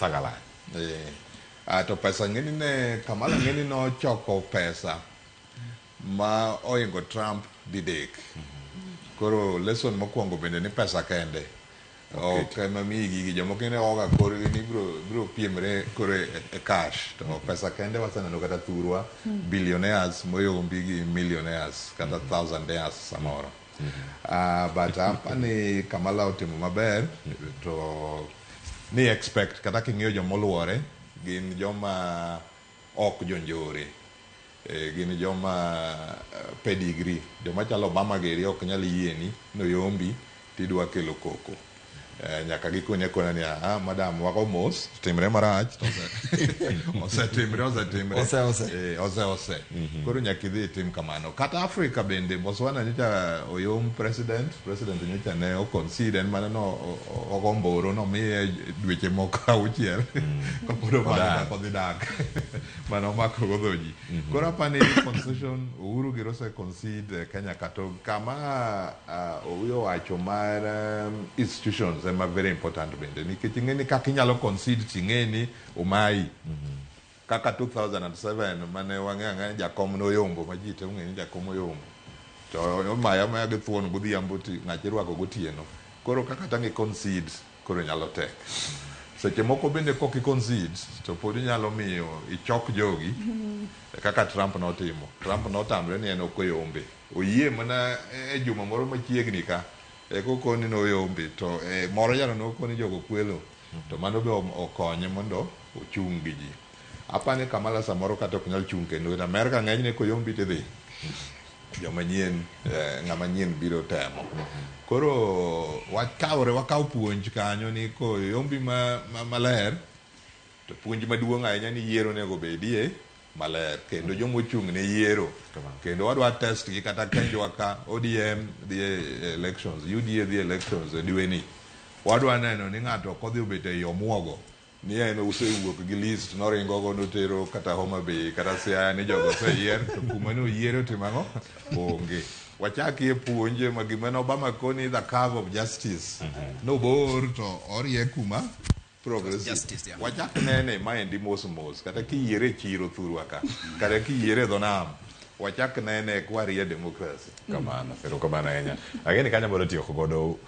Thagala. To pesa ng'eni ne Kamala ng'eni nochoko pesa ma oingo Trump didek. Koro lesson mokwongo bende ni pesa kende ok ema miyi gigi. Jomoko ne oga korgi ni biro piemre koro e cash, to pesa kende waseneno kata thurwa billionaires moyombi gi millionaires kata thousandaires samoro. But apani Kamala otimo maber to ni expect kata king'iyo jomoluore gin joma ok jonjore, gin joma pedigree, joma chalo Obama geri ok nyal yieni noyombi tidwa kelo koko. Nyaka gikoni akona ni, "Ah, madam, wago mos timre marach to osetimre osetimre." Ose, ose. Ose ose. Koro nyaka idhi itim kamano. Kata Afrika bende, Botswana nyocha oyom president nyocha ne o concede, en mana no ogo mboro nomiye dweche moko 6 kapod omanyo kaka odhi dak mane omako go dho ji. Koro apani concession Uhuru gir ose concede Kenya ka to kama Owuoyo wacho mar institutions ema very important bende, nikech ing'e ni kaka inyalo concede ting'e ni omayi kaka 2007 mane wang'eyo ang'eya ni jakom noyombo ma ji te ong'eyo ni jakom oyombo to omaye amaya gi thuon godhiambo ti ng'achi irwako gotieno. Koro kaka tang' i concede koro nyalo tek seche moko bende kok i concede to pod inyalo miyo ichok jogi kaka Trump notimo. Trump notamre ni en ok oyombe, oyie mana e juma moro machiegni ka eka okoni noyombe to moro jalo nokoni jogo kwelo to mano be okonye mondo ochung' gi ji. Apani Kamala samoro kata ok nyal chung' kendo. Amerka ng'enyne koyombi tidhi joma nyien, ng'ama nyien biro temo. Koro wakawre wakaw puonj kanyo ni koyombi maler to puonj maduong' ahinya ni yiero onego bedie maler kendo jomochung' ne yiero kendo wadwa test gi kata kenjwa ka ODM dhi e elections, UDA dhi e elections e dweni, wadwa neno ni ng'ato ok odhi obet ei omuogo ni en osewuok gi list noringo go notero kata Homa Bay kata Siaya ni jogo oseyier to kuma ne oyiere otimo ang'o onge. Wachakie puonje ma gima ne Obama koni the curve of justice nobor to orie kuma progressive Justice, yeah. Wachak nene maendi mos mos kata kiyiere e chiro thurwa ka kata kiyiere e dho nam wachak nene kwarie democracy. Kamano, erokamano ahinya. Ageni kanyo mondo tieko godo.